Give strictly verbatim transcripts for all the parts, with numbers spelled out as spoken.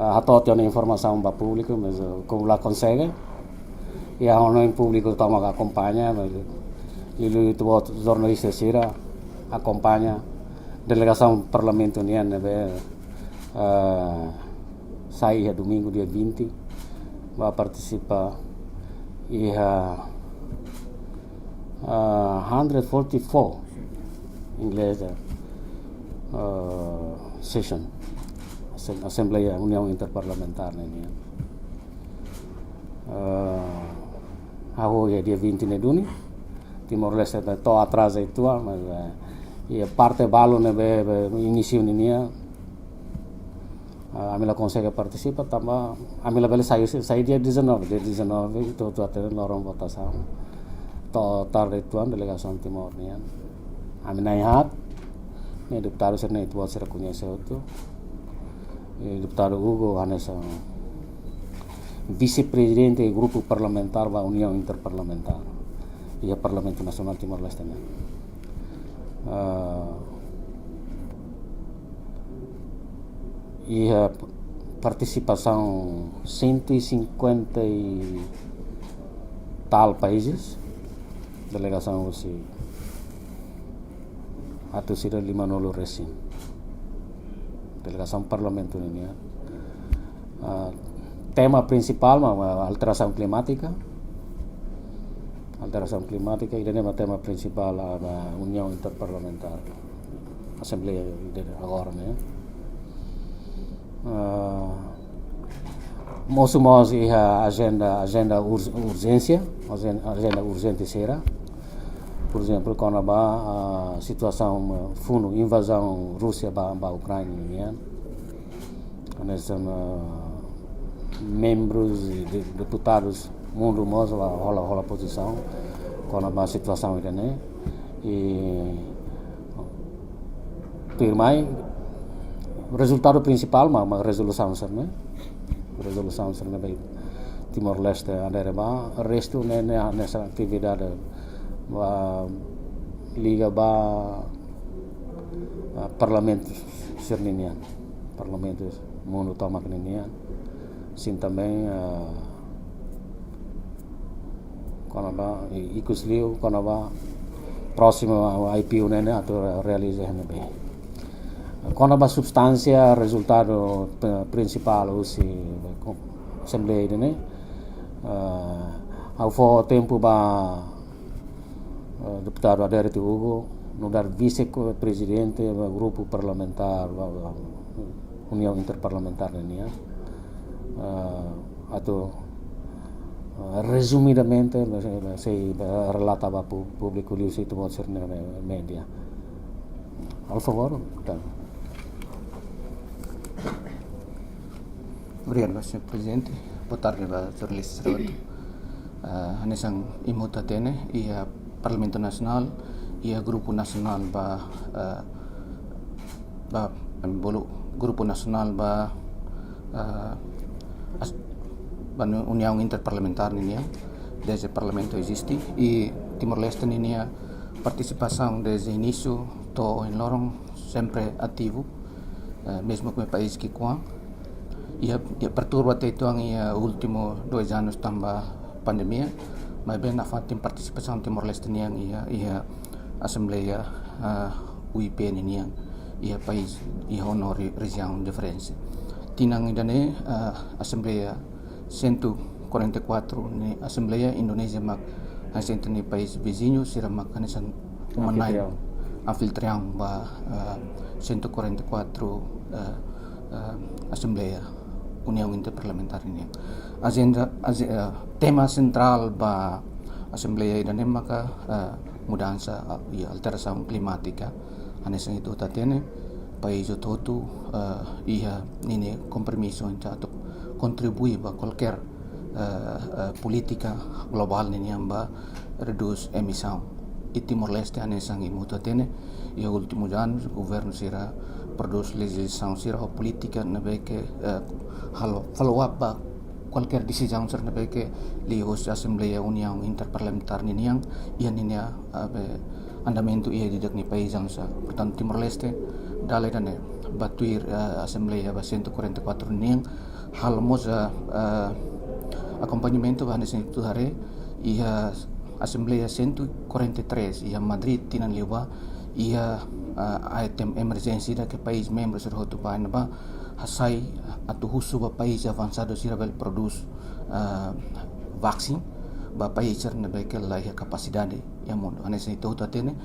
Ah, hato'o tiha ona informasaun ba públiku, mas, eh, ha'u la konsege. I ha'u hanoin públiku tomak akompaña, mas liuliu ita-boot jornalista sira akompaña delegasaun Parlamentu nian ne'ebé, eh, sai iha domingu dia vinte, ba partisipa iha, eh, hundred forty-four inglés, eh, session, asem-, Asembleia Uniaun Interparlamentár nian. Eh, hahú iha dia vinte ne'e duni, Timor-Leste to'o atraza uitoan, mas, eh, iha parte balu ne'ebé, be, inísiu nian, eh, ami la konsege partisipa, tanba ami labele sai, sai dia dezanove, dia dezanove, ita hotu hatene loron votasaun. To'o tarde uitoan delegasaun Timor nian. Ami na'in-haat, ne'e deputadu sira-ne'e ita-boot sira koñese hotu. Eh, Deputadu Hugo hanesan vise-prezidente grupu parlamentár ba Uniaun Interparlamentár iha Parlamentu Nasionál Timor-Leste nian. Ah, iha partisipasaun cento e cinquenta e tal países, delegasaun husi atus ida lima-nulu resin. Delegasaun Parlamentu nian. Ah, tema prinsipál mak, mak alterasaun klimátika. Alterasaun klimátika, ida-ne'e mak tema prinsipál, ah, ba Uniaun Interparlamentár, Asembleia ida agora ne'e. Ah, mosu mós iha ajenda, ajenda ur-, urjénsia, ajen-, ajenda urjente sira. Por ezemplu, kona-ba, ah, situasaun, ah, funu invazaun Rúsia ba, ba Ukraina nian. Hanesan, ah, membrus i de-, deputadus mundu mós hola, hola, hola pozisaun kona-ba situasaun ida-ne'e. I tuirmai, rezultadu prinsipál mak, mak rezolusaun sira-ne'e. Rezolusaun sira-ne'e ba Timor-Leste adere ba, restu ne'e, ne'e, hanesan atividade ba, liga ba, ah, parlamentu sira-nian. Parlamentu mundu tomak ninian. Sin também, ah, kona-ba, i-, ikusliu, kona-ba prósimu I P U ne'e, ne'e atu realiza ne'ebé. Kona-ba substánsia, rezultadu, eh, prinsipál husi Asembleia ne'e, eh, ha'u fó tempu ba, eh, Deputadu Adérito Hugo, nu'udar vise-prezidente ba grupu parlamentár, ba, ba Uniaun Interparlamentár nian. Eh, atu, eh, rezumidamente, sei, sei relata ba pú-, públiku liuhusi ita-boot sira-nia média. Por favór, deputadu. Obrigadu, señór Prezidente. Boa tarde ba jornalista sira hotu. Ah, hanesan imi hotu hatene, iha Parlamentu Nasionál, iha Grupu Nasionál ba, ah, ba, bolu, Grupu Nasionál ba, ah, as-, ba Uniaun Interparlamentár nian, dezde Parlamentu eziste, i Timor-Leste ninia partisipasaun dezde inísiu to'o ohin loron sempre ativu, eh, mezmu ho país ki'ikoan. Iha, iha perturba tiha uitoan iha últimu dois anos tanba pandemia, maibé nafatin partisipasaun Timor-Leste nian iha, iha Asembleia, eh, U I P ninian, iha país, iha ona re-, rejiaun diferente. Tinan ida-ne'e, eh, Asembleia cento e quarenta e quatro ne'e Asembleia Indonézia mak hanesan ita-nia país viziñu, sira mak hanesan uma-na'in, anfitriaun, anfitriaun ba, eh, cento e quarenta e quatro, eh, eh, Asembleia Uniaun Interparlamentár nian. Ajenda, aje-, eh, tema sentrál ba Asembleia ida-ne'e maka, eh, mudansa, ah, i alterasaun klimátika. Hanesan ita hotu hatene, país hotu-hotu, eh, iha ninia kompromisu atu kontribui ba kualkér, eh, eh, polítika globál ninian ba redús emisaun. I Timor-Leste hanesan imi hotu hatene, iha últimu anos governu sira prodús lejizlasaun sira ho polítika ne'ebé ke, eh, halo follow up ba kualkér desizaun sira ne'ebé ke liuhusi Asembleia Uniaun Interparlamentár ninian, iha ninia, ah, be, andamentu iha ida-idak nia país hanesan. Portantu, Timor-Leste Dala ida ne'e, ba tuir, eh, Asembleia ba cento e quarenta e quatro nian, halo mós, eh, eh, akompañamentu ba hanesan ita haree, iha Asembleia cento e quarenta e três, iha Madrid, tinan liubá, iha, eh, item emerjénsia ida ke país membru sira hotu ba, ne'ebá, hasai atu husu ba país avansadu sira bele prodús, eh, vaksin, ba país sira ne'ebé ke la iha kapasidade iha mundu. Hanesan ita hotu hatene,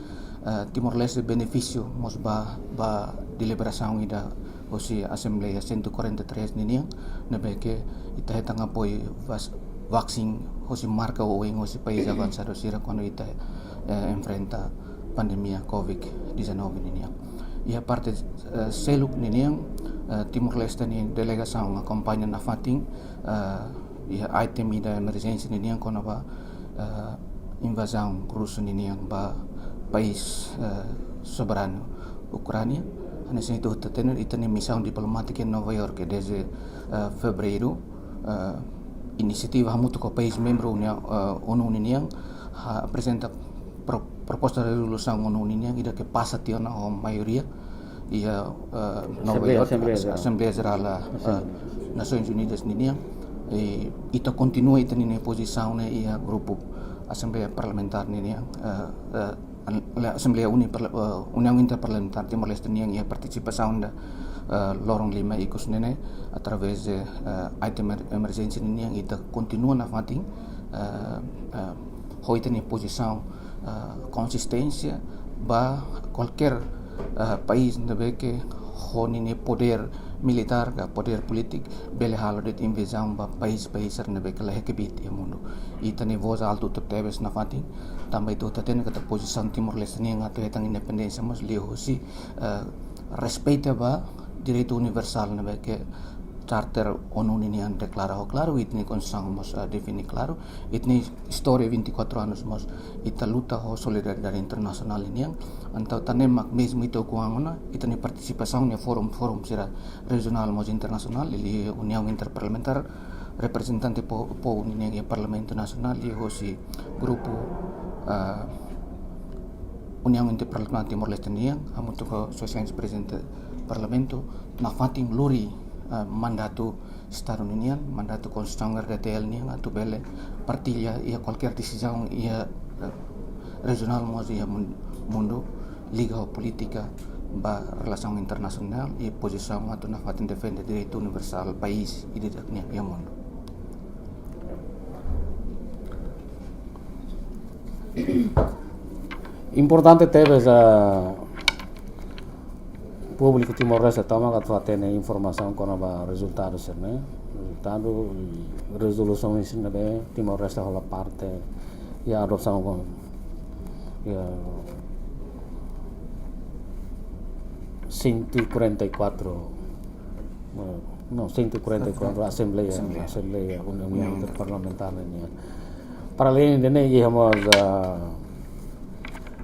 eh, Timor-Leste benefísiu mós ba, ba deliberasaun ida hosi Asembleia cento e quarenta e três ninian, ne'ebé ke ita hetan apoiu vas-, vaksin hosi marka oioin hosi país avansadu sira kuandu ita, eh, enfrenta pandemia covid dezanove ninian. Iha parte, eh, seluk ninian, eh, Timor-Leste nia delegasaun akompaña nafatin, eh, iha item ida emerjénsia ninian kona-ba, eh, invazaun rusu ninian ba país, eh, soberanu Ukránia. Hanesan ita hotu hatene, ita-nia misaun diplomátika iha Nova York, desde, eh, fevereiru, eh, inisiativa hamutuk ho país membru Uniaun, eh, ONU ninian, ha, aprezenta pro-, proposta rezolusaun ONU ninian, ida ke pasa tiha ona ho maioria, iha, eh, Nova Asembleia, York, Asembleia As-, Jerál. Asembleia Jerál, eh, Asembleia. Nasoins Unidas ninian, i ita kontinua ita-nia pozisaun ne'e iha grupu Asembleia Parlamentár ninian, eh, eh, an-, le-, Asembleia Uni-, Parla-, eh, Uniaun Interparlamentár Timor-Leste nian iha partisipasaun ida, eh, loron lima ikus ne'e ne'e, através de, eh, item emer-, emerjénsia ninian ita kontinua nafatin, eh, eh, ho ita-nia pozisaun, eh, konsisténsia ba kualkér, eh, país ne'ebé ke ho ninia podér militár ka podér polítiku bele halo de'it invazaun ba país-país sira ne'ebé ke la iha kbiit iha mundu. Ita-nia vós altu tebes nafatin, tanba ita hotu hatene katak pozisaun Timor-Leste nian atu hetan independénsia mós liuhosi, eh, respeita ba direitu universál ne'ebé ke Charter ONU ninian deklara ho klaru, ita-nia Konstituisaun mós, eh, define klaru, ita-nia istória vinte e quatro anos mós ita luta ho solidariedade internasionál ninian. Entaun ita ne'e mak mezmu ita ukun ona, ita-nia partisipasaun iha fórum-fórum sira rejionál mós internasionál, liuliu Uniaun Interparlamentár, reprezentante po-, povu ninian iha Parlamentu Nasionál, liuhosi grupu, ah, Uniaun Interparlamentár Timor-Leste nian, hamutuk ho Sua Exelénsia Prezidente Parlamentu, nafatin lori, ah, mandatu Estadu ninian, mandatu Konstituisaun RDTL nian, atu bele partilla iha kualkér desizaun iha, eh, rejionál mós iha mun-, mundu, liga ho polítika ba relasaun internasionál i pozisaun atu nafatin defende direitu universál país ida-idak nian iha mundu. Importante tebes, ah, públiku Timor-Leste tomak atu hatene informasaun kona-ba rezultadu sira-ne'e. Rezultadu i rezolusaun sira-ne'ebé Timor-Leste hola parte iha adopsaun ho, iha cento e quarenta e quatro, eh, não, cento e quarenta e quatro Asembleia, Asembleia. Asembleia Uniaun, Uniaun Interparlamentár nian. Para além de ne'e, iha mós, ah,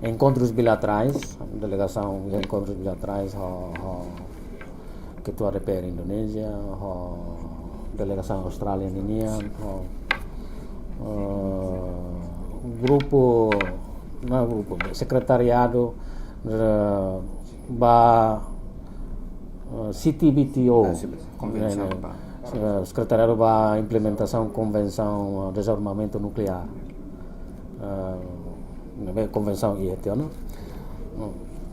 enkontrus bilaterais, delegasaun iha enkontrus bilaterais ho, ho ketua DPR Indonézia, ho delegasaun Austrália ninian, ho, eh, grupu, na grupu, sekretariadu, eh, ba, eh, C T B T O. Ah, sim, konvensaun, eh, ba, eh, sekretariadu ba implementasaun konvensaun, eh, dezarmamentu nukleár. Eh, ne'ebé konvensaun iha tiha ona.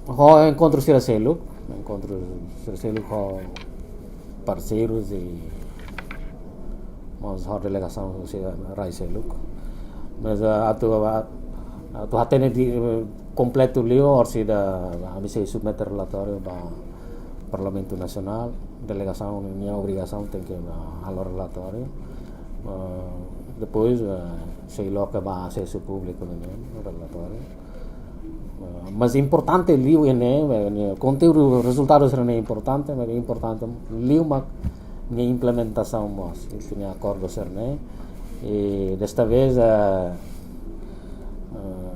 Ho enkontru sira seluk, enkontru sira seluk ho parseirus i mós ho delegasaun sira rai seluk. Mas, eh, atu, atu hatene di'ak, eh, kompletu liu, orsida ami sei submete relatóriu ba Parlamentu Nasionál, delegasaun nia obrigasaun tenke, ah, halo relatóriu. Ah, depois, ah, sei loke ba asesu públiku nian relatóriu. Ah, mas importante liu ne'e, eh, ne'e konteúdu, rezultadu sira-ne'e importante, mas importante liu mak nia implementasaun mós, ita-nia akordu sira-ne'e. I desta vez, ah, ah,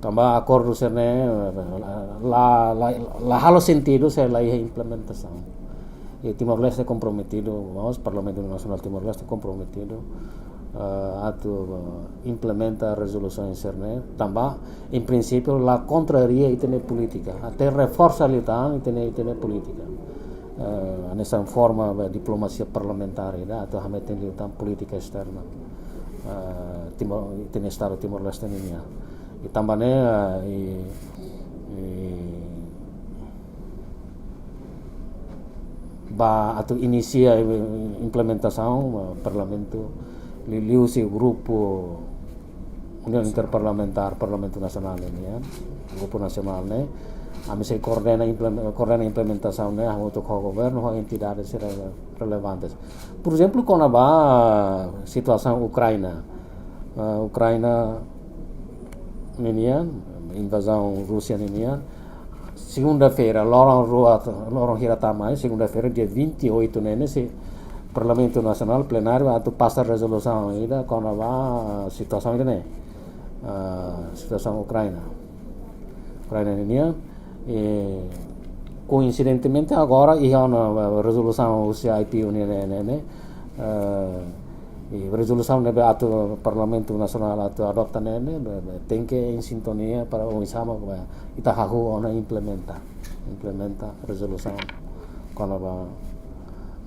tanba akordu sira-ne'e la, la, la, la halo sentidu se la iha implementasaun. I Timor-Leste komprometidu, mós Parlamentu Nasionál Timor-Leste komprometidu eh, atu, eh, implementa rezolusaun sira-ne'e, tanba, em princípio, la kontraria ita-nia polítika. Até reforsa liután ita-nia, ita-nia polítika. Eh, hanesan forma, eh, diplomasia parlamentár ida, atu hametin liután polítika esterna. Eh, Timor, ita-nia Estadu Timor-Leste nian. I tanba ne'e, eh, i, i, ba atu inisia, eh, implementasaun, eh, Parlamentu, liuliu husi grupu Uniaun Interparlamentár Parlamentu Nasionál ne'e, ya. Grupu nasionál ne'e, ami sei koordena implem-, koordena implementasaun ne'e, hamutuk ho governu, ho entidades rele-, relevantes. Por ezemplu, kona-ba situasaun Ukraina. Eh, Ukraina ninian, invazaun Rúsia ninian, segunda-feira, loron rua, loron hira tama, eh, segunda-feira, dia vinte e oito ne'e, sei Parlamentu Nasionál plenáriu atu pasa rezolusaun ida kona-ba situasaun ida-ne'e, ah, situasaun Ukraina. Ukraina ninian, eh, koinsidentemente agora iha ona, eh, rezolusaun husi I P U ne'e, ne'e, ne'e, ne'e, eh, i rezolusaun ne'ebé atu Parlamentu Nasionál atu adota ne'e, ne'e, be, be, tenke em sintonia para oinsá mak, be, ita hahú ona implementa, implementa rezolusaun kona-ba,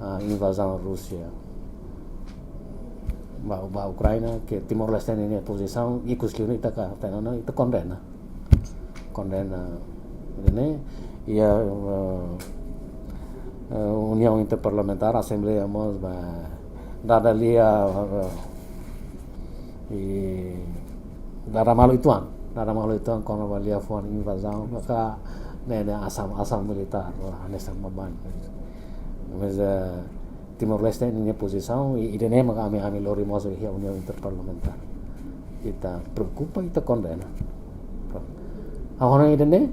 ah, invazaun Rúsia ba, ba Ukraina, ke Timor-Leste ninia pozisaun, ikus liu ne'e ita ka, ita ona, ita kondena. Kondena, ne'e, iha, eh, eh, Uniaun Interparlamentár, Asembleia mós, ba, dada lia, eh, i dada malu uitoan, dada malu uitoan kona-ba liafuan invazaun, maka ne'e, ne'e asaun, asaun militár, wah, hanesan maban. Mas, eh, Timor-Leste ninia pozisaun, i, ida-ne'e maka ami, ami lori mós iha Uniaun Interparlamentár. Ita preokupa, ita kondena. Pronto. Agora ida-ne'e,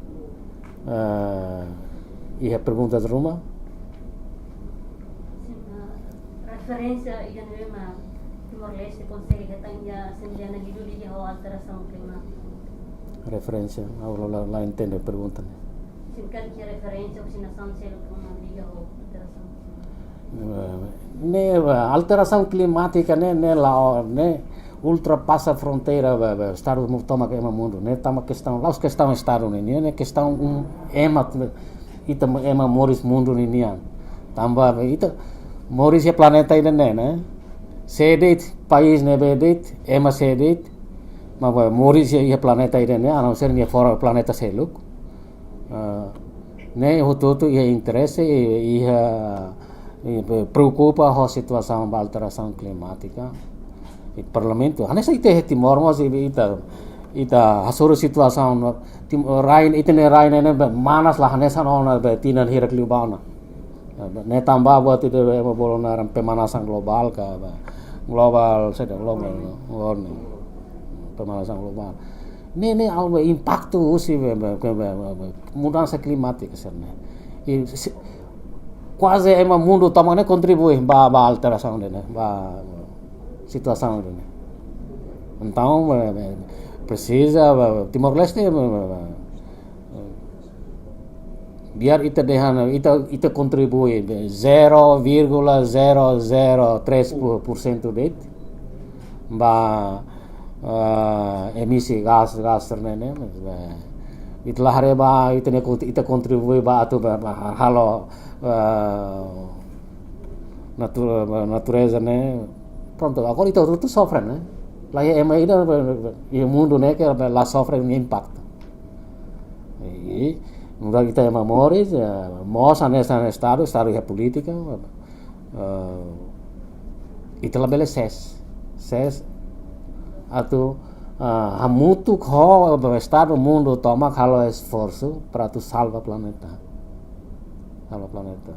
eh, iha perguntas ruma? Sin, eh, referénsia ida-ne'e mak Timor-Leste konsege hetan iha Asembleia ne'e liuliu liga ho alterasaun klimátika. Referénsia, ha'u la, la, la entende pergunta ne'e. Sin, kal-ke referénsia husi nasaun seluk mak liga ho alterasaun klimátika? Eh, ne'e, eh, alterasaun klimátika ne'e, ne'e la'o, ne'e ultrapasa fronteira, be, be, Estadu mu-, tomak ema mundu. Ne'e tanba kestaun, la'ós kestaun Estadu ne'e, ne'e, ne'e kestaun, um, ema, ita ema moris mundu ninian. Tanba, be, ita moris iha planeta ida-ne'e, ne'e. Sé de'it, país ne'ebé de'it, ema sé de'it, mak, be, moris iha, iha planeta ida-ne'e, a não ser nia fora planeta seluk. Ah, ne'e hotu-hotu iha interese, iha, iha, iha preokupa ho situasaun ba alterasaun klimátika. I Parlamentu, hanesan ita iha Timor mós, i ita, ita hasoru situasaun, no, Tim-, rai, ita-nia rai ne'e, ne'e, be, manas la hanesan ona, be, tinan hirak liubá ona. Ne'e tanba buat ida be, be, bolu naran pemanasan globál ka, be, global, saida, global warming. Pemanasan globál. Ne'e, ne'e, ha'u be impaktu husi be, be, be, be, be, mudansa klimátika sira-ne'e. I si-, kuaze ema mundu tomak ne'e kontribui ba, ba alterasaun ne'e, ne'e, ba situasaun ne'e. Entaun, be, be, presiza, be, Timor-Leste, be, be, be, biar ita dehan, ita, ita kontribui zero vírgula zero zero três por cento de'it ba, eh, emisi gás, gás sira-ne'e, ne'e, mas, eh, ita la haree ba, ita ne'e kont-, ita kontribui ba atu ba, ba halo, eh, natu-, natureza ne'e. Pronto, agora ita hotu sofre, ne'e. La iha ema ida, eh, iha mundu ne'e ke la sofre nia impaktu. I, nu'udar ita ema moris, eh, mós hanesan Estadu, Estadu iha polítika, eh, ita labele sees. Sees atu, eh, hamutuk ho Estadu mundu tomak halo esforsu para atu salva planeta. Salva planeta.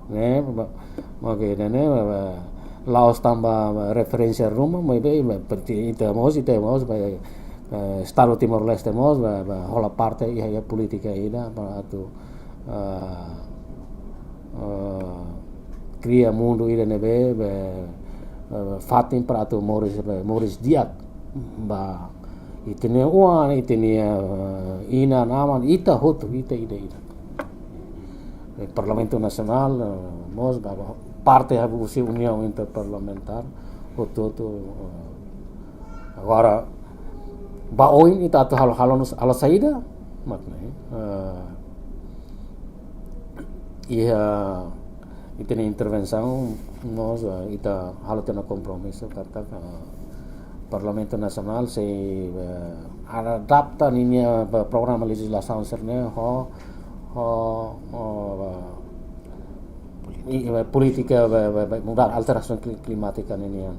Ne'e, ba, oke, ne'e, ne'e, ba, ba, la'ós tanba, ba, referénsia ruma, maibé, ba, penting ita mós, ita mós, ba, eh, Estadu Timor-Leste mós, ba, ba, hola parte iha, iha polítika ida, ba, atu, ah, ah, kria mundu ida ne'ebé, ba, ba, fatin para atu moris, ba, moris di'ak, ba, ita-nia oan, ita-nia, eh, inan-aman, ita hotu, ita ida-idak. Eh, Parlamentu Nasionál, eh, mós, ba, ba, parte husi Uniaun Interparlamentár, Hotu-hotu, eh, agora, ba oin ita atu halo, halo, halo saida, mak ne'e, eh, iha ita-nia intervensaun, mós, eh, ita halo tiha ona kompromisu katak, eh, Parlamentu Nasionál sei, eh, adapta ninia, eh, programa lejizlasaun sira-ne'e ho, ho, ho, eh, i, eh, polítika, eh, eh, eh, mudansa, alterasaun kli-, klimátika ninian.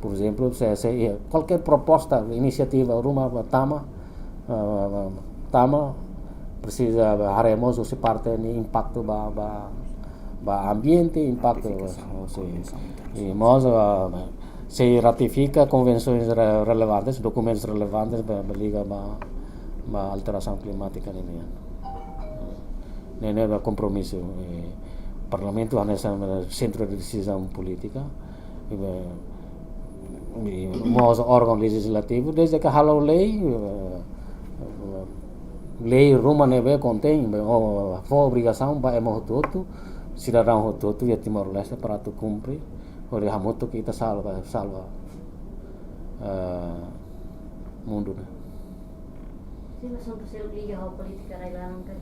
Por ezemplu, se, se, eh, kualkér proposta, inisiativa ruma, eh, tama, eh, tama, presiza, eh, haree mós husi parte nia impaktu ba, ba, ba ambiente, impaktu, eh, husi, i mós, eh, sei ratifika konvensoens re-, relevantes, dokumentus relevantes, ba, ba liga ba, ba alterasaun klimátika ninian. Ne'e, ne'e ba kompromisu, eh, Parlamentu hanesan, eh, sentru de desizaun polítika, eh, eh, mós órgaun lejizlativu, desde ke halo lei, eh, lei ruma ne'ebé kontein, be, o, fó obrigasaun ba ema hotu-hotu, sidadaun hotu-hotu iha Timor-Leste para atu kumpre, hodi hamutuk ita salva, salva, eh, mundu ne'e. Sin, mas untuk sel liga ho polítika rai-laran, eh,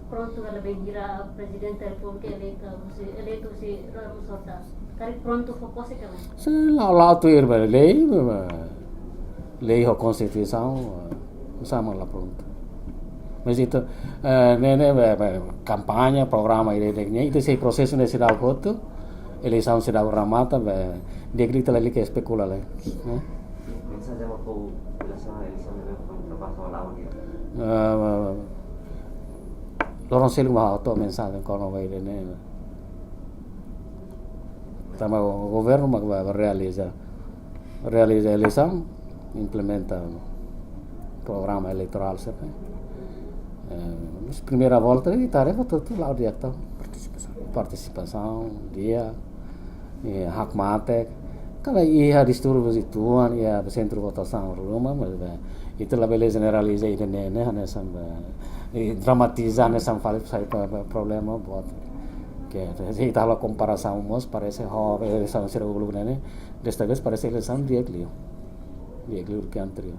prontu ka labarik, hira Prezidente Repúblika eleitu, husi, eleitu husi Ramos Horta. Karik prontu fó pose ka lae? Sin, la, la tuir ba lei, ba, lei ho konstituisaun, eh, sama la prontu. Mas ita, eh, ne'e, ne'e, ba, ba, kampaña, programa ida-idak nian, ita sei prosesu ne'e seidauk hotu, eleisaun seidauk remata, ba, di'ak liu ita lalika espekula lai, eh? Mensajen ba povu, relasaun eleisaun ne'e, ba, ba, ba, eh, loron seluk mak ha'u hato'o mensajen kona-ba ida-ne'e. Tanba governu mak ba, ba realiza, realiza eleisaun, implementa programa eleitorál sira-ne'e. Eh, mas primeira volta, ita haree hotu-hotu la'o di'ak tau. Partisipasaun. Partisipasaun, di'ak, eh, hakmatek. Karik iha distúrbiu uitoan, iha sentru votasaun ruma, mas, eh, ita labele jeneraliza ida-ne'e, ne'e, hanesan, eh, dramatiza, hanesan fali sai pa, pa problema boot. Ke, se ita halo komparasaun mós, parese ho, eh, eleisaun sira uluk ne'e, desta vez parese eleisaun di'ak liu. Di'ak liu ke anterior.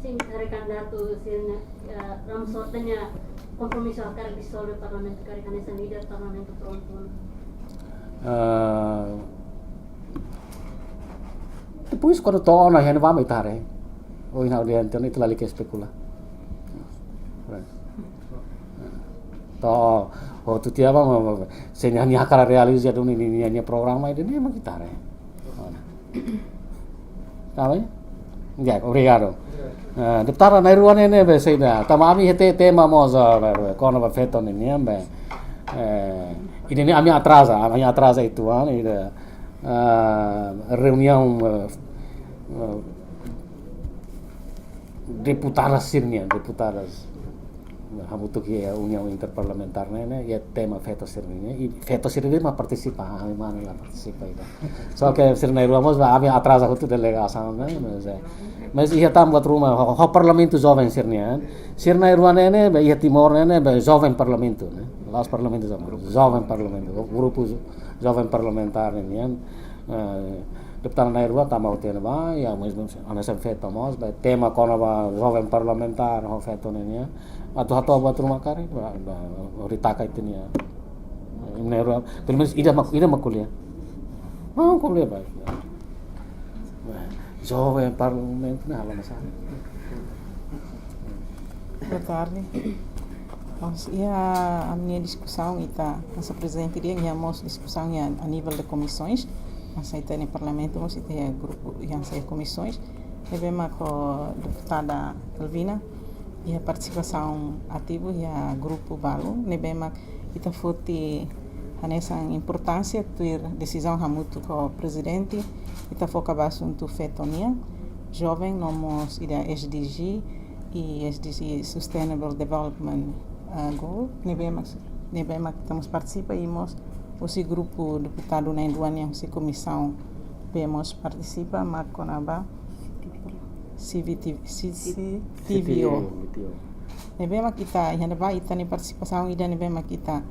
Sin, karik kandidatu, sin, eh, Ramos Horta nia kompromisu hakarak disolve Parlamentu, karik hanesan líder Parlamentu prontu ona? Ah, depois kuandu to'o ona iha ne'ebá mak ita haree. Ohin ha'u dehan tiha ona, ita lalika espekula. To'o, hotu tiha ba, ba, ba, ba. Se nia, nia hakarak realiza duni nia, nia, nia programa ida-ne'e mak ita haree. Tá bem? Ya, obrigadu. Eh, deputada na'in-rua ne'e, ne'e, be, saida. Tanba ami iha te-, tema mós, eh, be, be, kona-ba feto ninian, be. Eh, ida-ne'e ami atraza, ami atraza uitoan, ida, eh, reuniaun, eh, eh, deputada sira-nian, deputadas. Hamutuk iha Uniaun Interparlamentár ne'e, ne'e, iha tema feto sira-nian, i feto sira-ne'e mak partisipa, ami mane la partisipa ida. Só ke sira na'in-rua mós, ami atraza hotu delegasaun ne'e, mas, eh, mas iha tan buat ruma, ho, ho Parlamentu Joven sira-nian, sira na'in-rua ne'e, ne'e, be iha Timor ne'e, ne'e, be joven parlamentu, ne'e, la'ós parlamentu joven, joven parlamentu, grupu jo-, joven parlamentár ne'e nian, eh, deputada na'in-rua tama hotu iha ne'ebá, ya, mas, mas, hanesan feto mós, be tema kona-ba joven parlamentár, ho feto ne'e nian. Atu hato'o buat ruma karik, ba, ba, hodi taka ita-nia. Na'in-rua, pelumenus ida mak, ida mak ko'alia. Mak ko'alia ba. Joven parlamentu ne'e halo masalah. Boa tarde. Mas, iha ami-nia diskusaun ita, hanesan prezidente dehan, iha mós diskusaun iha a nível de comissões, hanesan ita-nia Parlamentu, mós ita iha grupu, hanesan iha comissões, ne'ebé mak ho deputada Elvina, iha partisipasaun ativu iha grupu balu, ne'ebé mak ita foti hanesan importánsia tuir desizaun hamutuk ho prezidente, ita foka ba asuntu feto nian, joven, no mós ida S D G, i S D G Sustainable Development, ah, Goal, ne'ebé mak, ne'ebé mak ita mós partisipa i mós husi grupu deputadu na'in-rua nian husi Komisaun B mós partisipa, mak kona-ba C V T, C-, C T V O. C T V O. Ne'ebé mak ita, iha ne'ebá ita-nia partisipasaun ida ne'ebé mak ita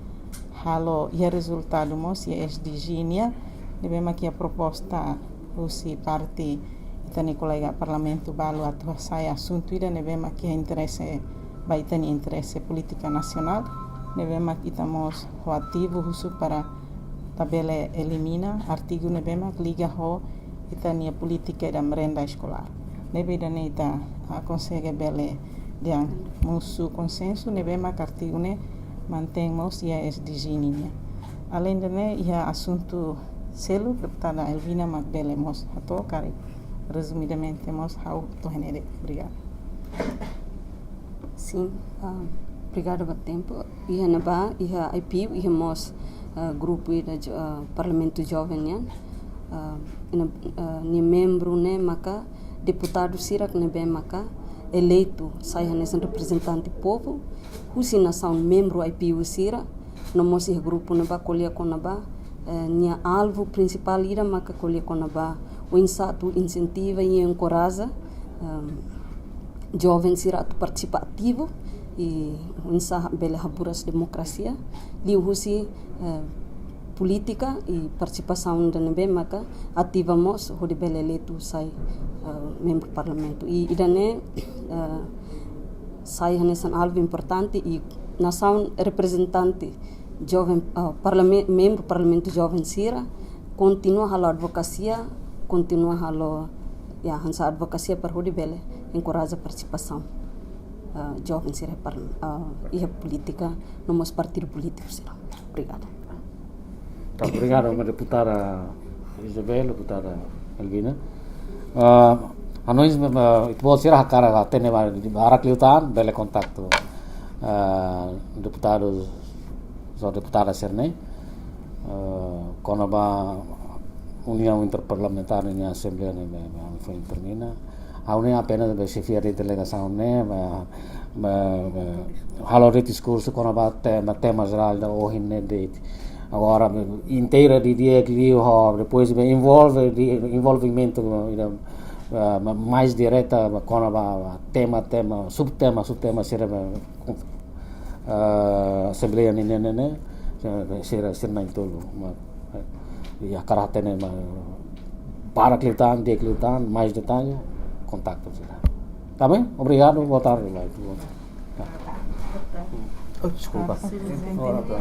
halo iha rezultadu mós iha S D G nian, ne'ebé mak iha proposta husi parte ita-nia kolega parlamentu balu atu hasai asuntu ida ne'ebé mak iha interese, ba ita-nia interese polítika nasionál, ne'ebé mak ita mós ho ativu husu para ita bele elimina artigu ne'ebé mak liga ho ita-nia polítika ida merenda eskolár. Ne'ebé ida-ne'e ita, ah, konsege bele dehan mosu konsensu ne'ebé mak artigu ne'e mantein mós iha S D G nian. Aleinde ne'e, iha asuntu seluk, deputada Elvina mak bele mós hato'o karik resumidamente mós ha'u to'o iha ne'e de'it. Obrigada. Sin, ah, obrigada ba tempu. Iha ne'ebá, iha I P U, iha mós, ah, grupu ida jo-, ah, Parlamentu Joven nian. Ah, iha ne'e, ah, nia membru ne'e maka deputadu sira ne'ebé maka eleitu, sai hanesan reprezentante povu husi nasaun membru I P U sira, no mós iha grupu ne'ebá ko'alia kona-ba, eh, nia alvu prinsipál ida maka ko'alia kona-ba oinsá atu insentiva i enkoraja, ehm, joven sira atu partisipa ativu, i oinsá bele haburas demokrasia liuhusi, eh, polítika i partisipasaun ida ne'ebé maka ativa mós hodi bele eleitu sai, eh, membru parlamentu. I ida-ne'e, eh, sai hanesan alvu importante i nasaun reprezentante joven, ah, parlamen-, membru Parlamentu Joven sira kontinua halo advokasia, kontinua halo, ya, hanesan advokasia para hodi bele enkoraja partisipasaun, ah, joven sira par-, ah, iha polítika, no mós partidu polítiku sira. Obrigada. Tá, obrigadu, ba deputada Isabel, deputada Elvina. Ah, hanoin, ah, ita-boot sira hakarak hatene ba, barak liután, bele kontaktu, ah, deputadu, so deputada sira-ne'e, ah, kona-ba Uniaun Interparlamentár nian, Asembleia ne'e, ne'e, ne'e, foin termina. Ha'u ne'e apenas bele xefia delegasaun ne'e, ba, ba, ba, halo de'it diskursu kona-ba tema, tema jerál ida ohin ne'e de'it. Agora, inteira didi'ak liu ho, depois, be, envolve, di, envolvimentu, ida, ah, ma-, mais direta, ba, kona-ba, ba, tema, tema, subtema, subtema, sira, ba, ah, Asembleia nian ne'e, ne'e, ne'e, sira, sira na'in-tolu, ma, eh, ya, hakarak hatene, ma, barak liután, di'ak liután, mais detalle, kontaktu sira. Tá bem? Obrigadu, boa tarde, vai. Oh, desculpa. Ora, tá.